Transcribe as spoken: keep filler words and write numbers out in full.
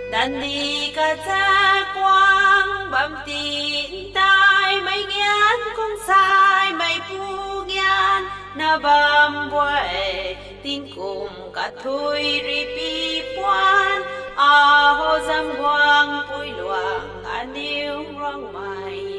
Dandi kachak kuang bam ti, ntaimei ngian kung saimeipu ngian na bam buay, tingkum kathui ripi puan, aho zam guang pui luang aniw ruangmei